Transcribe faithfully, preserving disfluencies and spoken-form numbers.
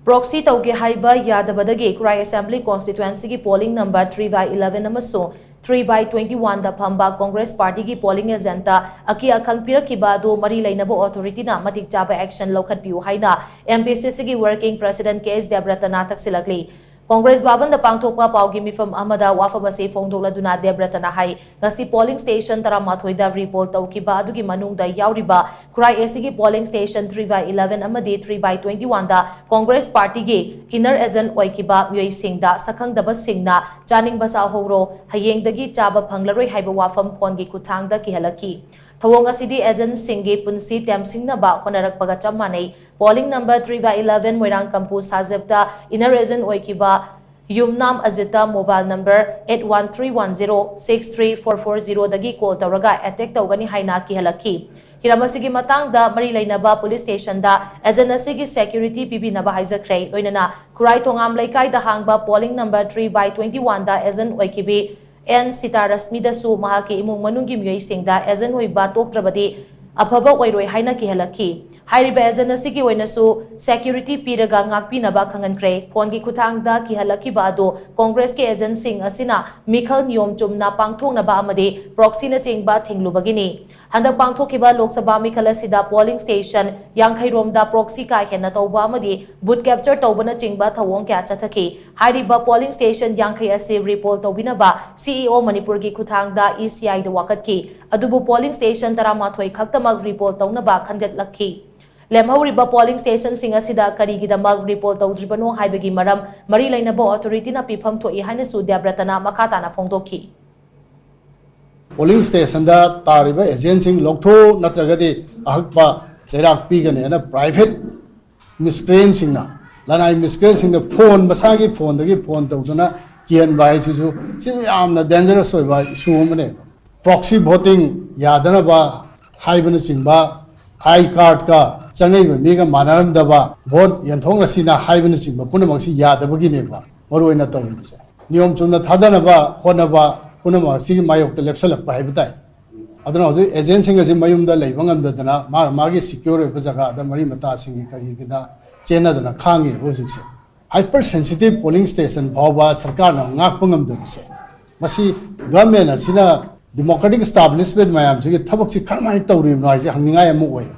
Proxy ꯇꯧꯒꯦ ꯍꯥꯏꯕ ꯌꯥꯗꯕꯗꯒꯤ ꯈꯨꯔꯥꯏ Assembly Constituencyꯒꯤ polling number three by eleven ꯑꯃꯁꯨꯡ three by twenty-oneꯗ ꯐꯝꯕ Congress Partyꯒꯤ polling agentꯇ ꯑꯀꯤ ꯑꯈꯪ ꯄꯤꯔꯛꯈꯤꯕ ꯑꯗꯨ ꯃꯔꯤ ꯂꯩꯅꯕ authorityꯅ ꯃꯇꯤꯛ ꯆꯥꯕ action ꯂꯧꯈꯠꯄꯤꯌꯨ ꯍꯥꯏꯅ MPCCꯒꯤ Working President K S ꯗꯦꯕꯔꯇꯅꯥ ꯇꯛꯁꯤꯜꯂꯛꯂꯤ꯫ Congress ꯚꯕꯟꯗ ꯄꯥꯡꯊꯣꯛꯄ ꯄꯥꯎꯒꯤ ꯃꯤꯐꯝ ꯑꯃꯗ ꯋꯥꯐꯝ ꯑꯁꯤ ꯐꯣꯡꯗꯣꯛꯂꯗꯨꯅ ꯗꯦꯕꯔꯇꯅꯥ ꯍꯥꯏ, ꯉꯁꯤ polling station ꯇꯔꯥꯃꯥꯊꯣꯏꯗ repoll ꯇꯧꯈꯤꯕ ꯑꯗꯨꯒꯤ ꯃꯅꯨꯡꯗ ꯌꯥꯎꯔꯤꯕ ꯈꯨꯔꯥꯏ ACꯒꯤ polling station three by eleven ꯑꯃꯗꯤ three by twenty-oneꯗ Congress Partyꯒꯤ inner agent ꯑꯣꯏꯈꯤꯕ ꯃꯤꯑꯣꯏꯁꯤꯡꯗ ꯁꯛꯈꯪꯗꯕꯁꯤꯡꯅ ꯆꯥꯅꯤꯡꯕ ꯆꯥꯍꯧꯔꯣ, ꯍꯌꯦꯡꯗꯒꯤ ꯆꯥꯕ ꯐꯪꯂꯔꯣꯏ ꯍꯥꯏꯕ ꯋꯥꯐꯝ phoneꯒꯤ ꯈꯨꯠꯊꯥꯡꯗ ꯀꯤꯍꯜꯂꯛꯈꯤ꯫ ꯊꯧꯑꯣꯡ ꯑꯁꯤꯗꯤ agentꯁꯤꯡꯒꯤ ꯄꯨꯟꯁꯤ ꯇꯦꯝꯁꯤꯡꯅꯕ ꯍꯣꯠꯅꯔꯛꯄꯒ ꯆꯞ ꯃꯥꯟꯅꯩ꯫ Polling number three by eleven Moirang Kampu ꯁꯥꯖꯦꯞꯇ inner agent ꯑꯣꯏꯈꯤꯕ ꯌꯨꯝꯅꯥꯝ ꯑꯖꯤꯠꯇ mobile number eight one three one zero six three four four zeroꯗꯒꯤ call ꯇꯧꯔꯒ attack ꯇꯧꯒꯅꯤ ꯍꯥꯏꯅ ꯀꯤꯍꯜꯂꯛꯈꯤ꯫ ꯍꯤꯔꯝ ꯑꯁꯤꯒꯤ ꯃꯇꯥꯡꯗ ꯃꯔꯤ ꯂꯩꯅꯕ police stationꯗ agent ꯑꯁꯤꯒꯤ security ꯄꯤꯕꯤꯅꯕ ꯍꯥꯏꯖꯈ꯭ꯔꯦ꯫ ꯂꯣꯏꯅꯅ ꯈꯨꯔꯥꯏ ꯊꯣꯉꯥꯝ ꯂꯩꯀꯥꯏꯗ ꯍꯥꯡꯕ polling number three by twenty-oneꯗ agent ꯑꯣꯏꯈꯤꯕꯤ ꯑꯦꯟ ꯁꯤꯇꯥꯔꯁꯃꯤꯗꯁꯨ ꯃꯍꯥꯛꯀꯤ ꯏꯃꯨꯡ ꯃꯅꯨꯡꯒꯤ ꯃꯤꯑꯣꯏꯁꯤꯡꯗ agent ꯑꯣꯏꯕ ꯇꯣꯛꯇ꯭ꯔꯕꯗꯤ ꯑꯐꯕ ꯑꯣꯏꯔꯣꯏ ꯍꯥꯏꯅ ꯀꯤꯍꯜꯂꯛꯈꯤ꯫ ꯍꯥꯏꯔꯤꯕ agent ꯑꯁꯤꯒꯤ ꯑꯣꯏꯅꯁꯨ security ꯄꯤꯔꯒ ꯉꯥꯛꯄꯤꯅꯕ ꯈꯪꯍꯟꯈ꯭ꯔꯦ꯫ Phoneꯒꯤ ꯈꯨꯠꯊꯥꯡꯗ ꯀꯤꯍꯜꯂꯛꯈꯤꯕ ꯑꯗꯨ Congressꯀꯤ agentꯁꯤꯡ ꯑꯁꯤꯅ ꯃꯤꯈꯜ ꯅꯤꯌꯣꯝ ꯆꯨꯝꯅ ꯄꯥꯡꯊꯣꯛꯅꯕ ꯑꯃꯗꯤ proxyꯅꯆꯤꯡꯕ ꯊꯤꯡꯂꯨꯕꯒꯤꯅꯤ꯫ ꯍꯟꯗꯛ ꯄꯥꯡꯊꯣꯛꯈꯤꯕ ꯂꯣꯛ ꯁꯚꯥ ꯃꯤꯈꯜ ꯑꯁꯤꯗ polling station ꯌꯥꯡꯈꯩ ꯔꯣꯝꯗ proxy ꯀꯥ ꯍꯦꯟꯅ ꯇꯧꯕ ꯑꯃꯗꯤ booth capture ꯇꯧꯕꯅꯆꯤꯡꯕ ꯊꯧꯑꯣꯡ ꯀꯌꯥ ꯆꯠꯊꯈꯤ꯫ ꯍꯥꯏꯔꯤꯕ polling station ꯌꯥꯡꯈꯩ ꯑꯁꯤ repoll ꯇꯧꯕꯤꯅꯕ CEO ꯃꯅꯤꯄꯨꯔꯒꯤ ꯈꯨꯠꯊꯥꯡꯗ ECIꯗ ꯋꯥꯀꯠꯈꯤ꯫ ꯑꯗꯨꯕꯨ polling station ꯇꯔꯥꯃꯥꯊꯣꯏ ꯈꯛꯇꯃꯛ repoll ꯇꯧꯅꯕ ꯈꯟꯒꯠꯂꯛꯈꯤ꯫ ꯂꯦꯝꯍꯧꯔꯤꯕ polling stationꯁꯤꯡ ꯑꯁꯤꯗ ꯀꯔꯤꯒꯤꯗꯃꯛ repoll ꯇꯧꯗ꯭ꯔꯤꯕꯅꯣ ꯍꯥꯏꯕꯒꯤ ꯃꯔꯝ ꯃꯔꯤ ꯂꯩꯅꯕ authorityꯅ ꯄꯤꯐꯝ ꯊꯣꯛꯏ ꯍꯥꯏꯅꯁꯨ ꯗꯦꯕ꯭ꯔꯇꯅ ꯃꯈꯥ ꯇꯥꯅ ꯐꯣꯡꯗꯣꯛꯈꯤ꯫ Polling stationꯗ ꯇꯥꯔꯤꯕ agentꯁꯤꯡ ꯂꯧꯊꯣꯛꯎ, ꯅꯠꯇ꯭ꯔꯒꯗꯤ ꯑꯍꯛꯄ ꯆꯩꯔꯥꯛ ꯄꯤꯒꯅꯤ ꯍꯥꯏꯅ private miscreantꯁꯤꯡꯅ, ꯂꯅꯥꯏ miscreantꯁꯤꯡꯅ phone, ꯃꯁꯥꯒꯤ phoneꯗꯒꯤ phone ꯇꯧꯗꯨꯅ ꯀꯤꯍꯟꯕ ꯍꯥꯏꯁꯤꯁꯨ, ꯁꯤꯁꯨ ꯌꯥꯝꯅ dangerous ꯑꯣꯏꯕ issue ꯑꯃꯅꯦꯕ꯫ Proxy voting ꯌꯥꯗꯅꯕ ꯍꯥꯏꯕꯅꯆꯤꯡꯕ, I cardꯀ ꯆꯪꯉꯛꯏꯕ ꯃꯤꯒ ꯃꯥꯟꯅꯔꯝꯗꯕ, vote ꯌꯦꯟꯊꯣꯛꯅꯁꯤꯅ ꯍꯥꯏꯕꯅꯆꯤꯡꯕ ꯄꯨꯝꯅꯃꯛꯁꯤ ꯌꯥꯗꯕꯒꯤꯅꯦꯕ ꯃꯔꯨꯑꯣꯏꯅ ꯇꯧꯔꯤꯕꯁꯦ꯫ ꯅꯤꯌꯣꯝ ꯆꯨꯝꯅ ꯊꯥꯗꯅꯕ ꯍꯣꯠꯅꯕ ꯄꯨꯝꯅꯃꯛ ꯑꯁꯤꯒꯤ ꯃꯥꯌꯣꯛꯇ ꯂꯦꯞꯁꯜꯂꯛꯄ ꯍꯥꯏꯕ ꯇꯥꯏ꯫ ꯑꯗꯨꯅ ꯍꯧꯖꯤꯛ agentꯁꯤꯡ ꯑꯁꯤ ꯃꯌꯨꯝꯗ ꯂꯩꯕ ꯉꯝꯗꯗꯅ ꯃꯥ ꯃꯥꯒꯤ secure ꯑꯣꯏꯕ ꯖꯒꯥꯗ, ꯃꯔꯤ ꯃꯇꯥꯁꯤꯡꯒꯤ ꯀꯔꯤꯒꯤꯗ ꯆꯦꯟꯅꯗꯅ ꯈꯥꯡꯉꯦꯕ ꯍꯧꯖꯤꯛꯁꯦ꯫ Hyper sensitive polling station ꯐꯥꯎꯕ ꯁꯔꯀꯥꯔꯅ ꯉꯥꯛꯄ ꯉꯝꯗꯕꯁꯦ, ꯃꯁꯤ ꯒꯚꯔꯟꯃꯦꯟ ꯑꯁꯤꯅ democratic establishment ꯃꯌꯥꯝꯁꯤꯒꯤ ꯊꯕꯛꯁꯤ ꯀꯔꯝꯍꯥꯏꯅ ꯇꯧꯔꯤꯕꯅꯣ ꯍꯥꯏꯁꯦ ꯍꯪꯅꯤꯡꯉꯥꯏ ꯑꯃ ꯑꯣꯏ꯫